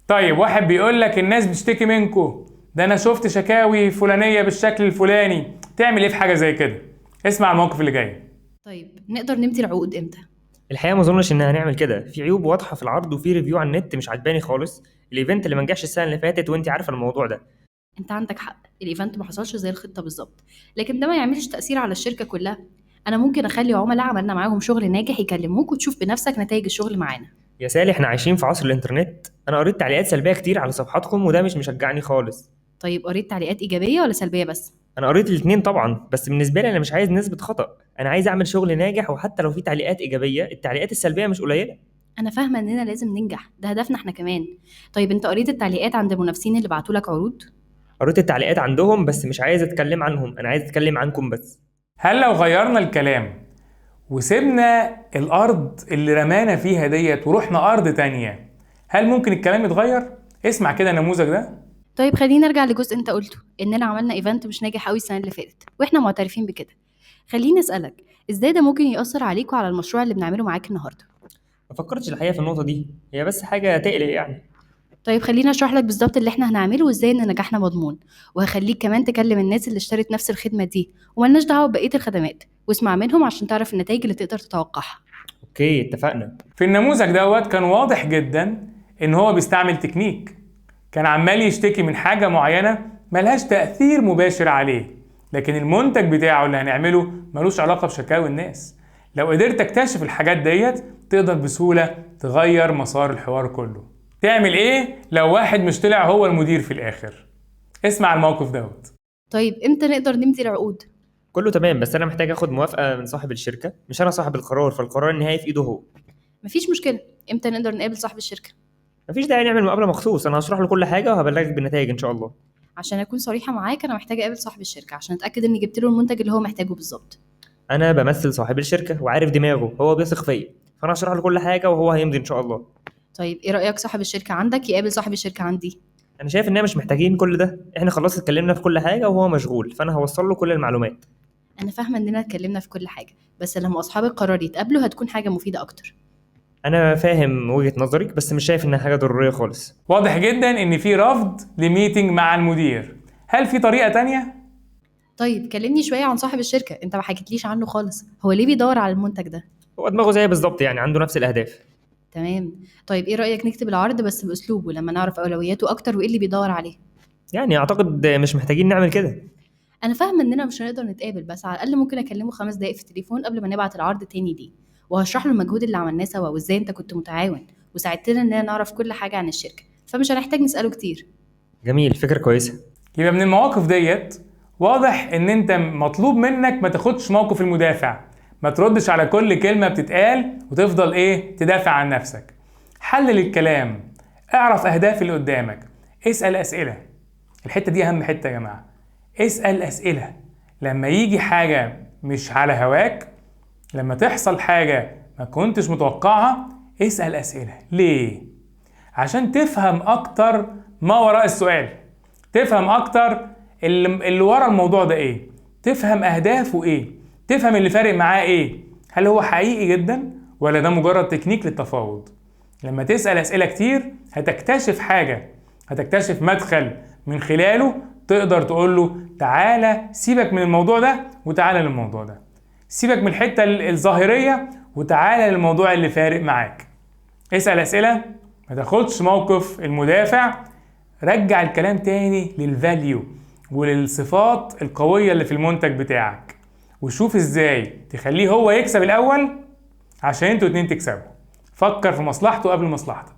طيب واحد بيقول لك الناس بتشتكي منكم، ده انا شفت شكاوي فلانيه بالشكل الفلاني، تعمل ايه في حاجة زي كده؟ اسمع الموقف اللي جاي. طيب نقدر نمضي العقود امتى؟ الحقيقة ما اظنش ان هنعمل كده، في عيوب واضحة في العرض وفي review على النت مش عجباني خالص، ال event اللي ما نجحش السنة اللي فاتت وانت عارفه الموضوع ده. انت عندك حق، ال event ما حصلش زي الخطة بالظبط، لكن ده ما يعملش تاثير على الشركة كلها. انا ممكن اخلي عملاء عملنا معاهم شغل ناجح يكلموك وتشوف بنفسك نتائج الشغل معانا. يا سالي احنا عايشين في عصر الانترنت، انا قريت تعليقات سلبية كتير على صفحاتكم وده مش مشجعني خالص. طيب قريت تعليقات ايجابية ولا سلبية بس؟ انا قريت الاثنين طبعا، بس بالنسبة لي انا مش عايز نسبه خطا، انا عايز اعمل شغل ناجح، وحتى لو في تعليقات ايجابية التعليقات السلبية مش قليله. انا فاهمه اننا لازم ننجح، ده هدفنا احنا كمان. طيب انت قريت التعليقات عند المنافسين اللي بعتوا لك عروض؟ قريت التعليقات عندهم بس مش عايز اتكلم عنهم، انا عايز اتكلم عنكم بس. هل لو غيرنا الكلام وسيبنا الارض اللي رمانا فيها ديت ورحنا ارض تانية، هل ممكن الكلام يتغير؟ اسمع كده النموذج ده. طيب خلينا نرجع لجزء انت قلته، اننا عملنا event مش ناجح قوي السنة اللي فاتت واحنا معترفين بكده. خليني اسالك ازاي ده ممكن ياثر عليك وعلى المشروع اللي بنعمله معاك النهارده؟ ما فكرتش الحقيقة في النقطة دي، هي بس حاجة تقلق يعني. طيب خليني اشرح لك بالظبط اللي احنا هنعمله وازاي ان نجاحنا مضمون، وهخليك كمان تكلم الناس اللي اشترت نفس الخدمة دي وملناش دعوه ببقية الخدمات، واسمع منهم عشان تعرف النتائج اللي تقدر تتوقعها. okay اتفقنا. في النموذج دوت كان واضح جدا ان هو بيستعمل تكنيك، كان عمال يشتكي من حاجة معينة ملهاش تأثير مباشر عليه، لكن المنتج بتاعه اللي هنعمله ملوش علاقة بشكاوي الناس. لو قدرت تكتشف الحاجات ديت تقدر بسهولة تغير مسار الحوار كله. تعمل ايه لو واحد مش طلع هو المدير في الآخر؟ اسمع الموقف دوت. طيب امتى نقدر نمضي العقود؟ كله تمام، بس انا محتاج اخد موافقة من صاحب الشركة، مش انا صاحب القرار، فالقرار النهائي في ايده هو. مفيش مشكلة. امتى نقدر نقابل صاحب الشركة؟ مفيش داعي نعمل مقابله مخصوص، انا هشرح له كل حاجة وهبلغك بالنتائج ان شاء الله. عشان اكون صريحه معاك انا محتاجه اقابل صاحب الشركة عشان اتاكد اني جبت له المنتج اللي هو محتاجه بالظبط. انا بمثل صاحب الشركة وعارف دماغه، هو بيثق فيا، فانا هشرح له كل حاجة وهو هيمضي ان شاء الله. طيب ايه رايك صاحب الشركة عندك يقابل صاحب الشركة عندي؟ انا شايف اننا مش محتاجين كل ده، احنا خلاص اتكلمنا في كل حاجة وهو مشغول، فانا هوصل له كل المعلومات. انا فاهمه اننا اتكلمنا في كل حاجة، بس لما اصحاب القرار يتقابلوا هتكون حاجة مفيدة اكتر. انا فاهم وجهه نظرك، بس مش شايف انها حاجة ضرورية خالص. واضح جدا ان في رفض ل meeting مع المدير، هل في طريقه تانية؟ طيب كلمني شوية عن صاحب الشركة، انت ما حكيتليش عنه خالص، هو ليه بيدور على المنتج ده؟ هو دماغه زي بالظبط يعني، عنده نفس الاهداف. تمام. طيب ايه رايك نكتب العرض بس باسلوبه لما نعرف اولوياته اكتر وايه اللي بيدور عليه؟ يعني اعتقد مش محتاجين نعمل كده. انا فاهمه اننا مش هنقدر نتقابل، بس على الاقل ممكن اكلمه 5 دقايق في التليفون قبل ما نبعت العرض تاني ليه، وهشرح له المجهود اللي عملناه سوا وازاي انت كنت متعاون وساعدتنا اننا نعرف كل حاجة عن الشركة، فمش هنحتاج نساله كتير. جميل، فكرة كويسة. يبقى من المواقف ديت واضح ان انت مطلوب منك ما تاخدش موقف المدافع، ما تردش على كل كلمة بتتقال وتفضل ايه تدافع عن نفسك. حلل الكلام، اعرف اهداف اللي قدامك، اسال اسئلة. الحتة دي اهم حتة يا جماعة، اسال اسئلة. لما يجي حاجة مش على هواك، لما تحصل حاجة ما كنتش متوقعها، اسال اسئلة. ليه؟ عشان تفهم اكتر ما وراء السؤال، تفهم اكتر اللي ورا الموضوع ده ايه، تفهم اهدافه ايه، تفهم اللي فارق معاه ايه، هل هو حقيقي جدا ولا ده مجرد تكنيك للتفاوض. لما تسأل اسئلة كتير هتكتشف حاجة، هتكتشف مدخل من خلاله تقدر تقول له تعالى سيبك من الموضوع ده وتعالى للموضوع ده، سيبك من الحتة الظاهرية وتعالى للموضوع اللي فارق معاك. اسأل اسئلة، ما تاخدش موقف المدافع، رجع الكلام تاني لل value وللصفات القوية اللي في المنتج بتاعك، وشوف ازاي تخليه هو يكسب الاول عشان انتوا اتنين تكسبوا. فكر في مصلحته قبل مصلحتك.